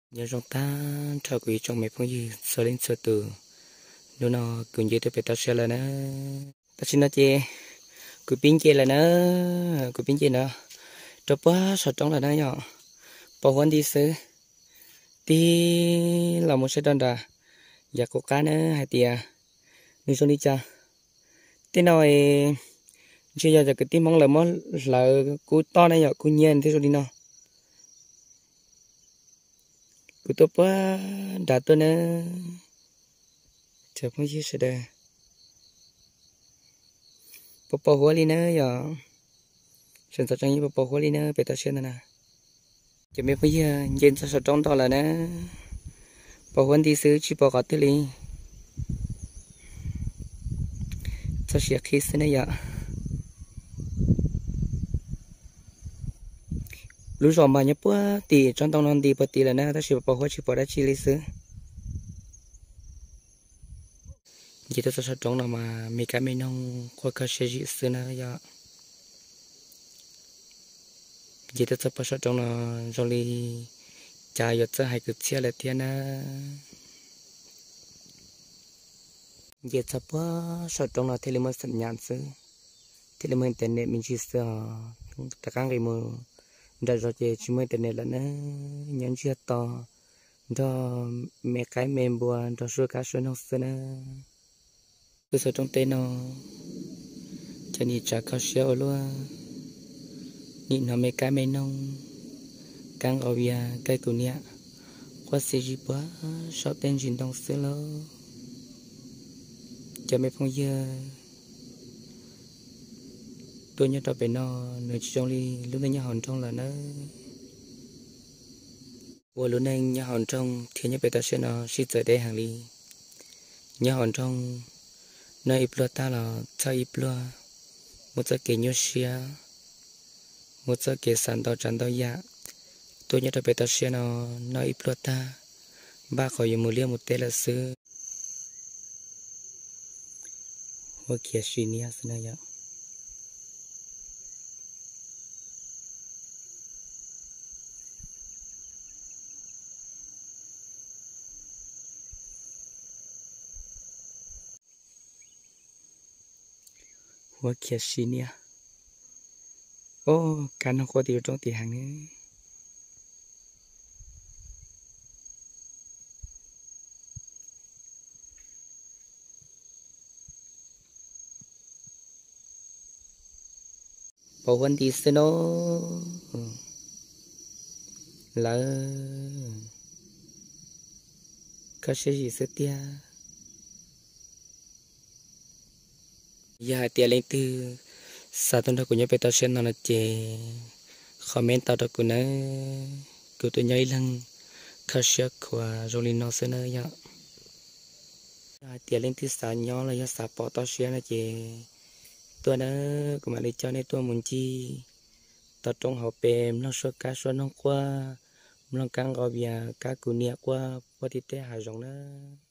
Nyob zoo tag nrho kuv ib tsoom me phooj ywg txhua leej txhua tus, hnub no kuv nce tuaj pem toj siab lawm na. Tam sim no ces kuv pib nce lawm na, kuv pib nce no rau puag saum roob lawm na yom. Pos huab nti xwb, tig los mus saib rau nram yav qub qab na hais tias nws zoo li cas. Tej no ntshe yog cov kwv tij Hmoob lawv muab hlawv kub toj na yom, kub nyiaj thiaj zoo li no. Kuv tuaj puag nrad tuaj na, cov phooj ywg sawv daws. Pos pos huab li na yom, sawv ntxov tsees yeej pos pos huab li na pem toj siab ntawd na. Cov me phooj ywg, nce txog saum roob ntau lawm na, pos huab nti xwb tsis pom qhov twg li. Txog siav qhi xwb ne yom. Lub zos mas nyob puag tim tsob ntoo no nti puag tid lawm na, tab sis pos huab tsis pom dab tsi li xwb. Nce tuaj txog saum roob no mas me kab me noog quaj kho siab zim xwb na yom. Nce tuaj txog puag saum roob no zoo li cas yuav txawj hais kwv txhiaj lawm thiab na. Nce txog puag saum roob no thiaj li muaj xam nyas xwb, thiaj li muaj internet me ntsis xwb os. Rov qab nqis mus nram zos ces tsis muaj internet lawm na, nyob ntsiag to nrog me qaib me npua nrog suab kab suab noog xwb na. Tuaj txog roob teb no, cov niam tsav kho siab ua luaj, nim no me kab me noog, kab nqaus vias, kaij kuv niam, quaj xib zib puag saum tej ntsis ntoo xwb lauj. Cov me phooj ywg, tuaj nyob rau pem no nws tsis zoo li lub neej nyob hauv nroog lawm nawb. Ua lub neej nyob hauv nroog thiab nyob pem toj siab no sib txawv deb heev li. Nyob hauv nroog, noj ib pluag tag los txhawj ib pluag, muaj txoj kev nyuaj siab, muaj txoj kev xav ntau tsav ntau yam. Tuaj nyob rau pem toj siab no, noj ib pluag tag, npaj qhov yuav mus liaj mus teb lawm xwb. Huab khiav si niab xwb na yom. Huab khiav si niab. Ob, kab noog quaj tim lub roob tid heev ne. Pos huab nti xwb no. Lawv kho siab zim xwb tiag. Yog hais tias leej twg xav tuaj nrog kuv nyob pem toj siab no no ces comment tau rau kuv nawb. Kuv tuaj nyob ib leeg kho siab khuav zoo li no xwb nawb yom. Yog hais tias leej twg xav nyob los yog xav pom toj siab no ces tuaj nawb, kuv mam li coj nej tuaj mus ncig toj roob hauv pes mloog suab kab suab noog quaj, mloog kab nqaus vias kab kuv niam quaj puag tim tej hav zoov nawb.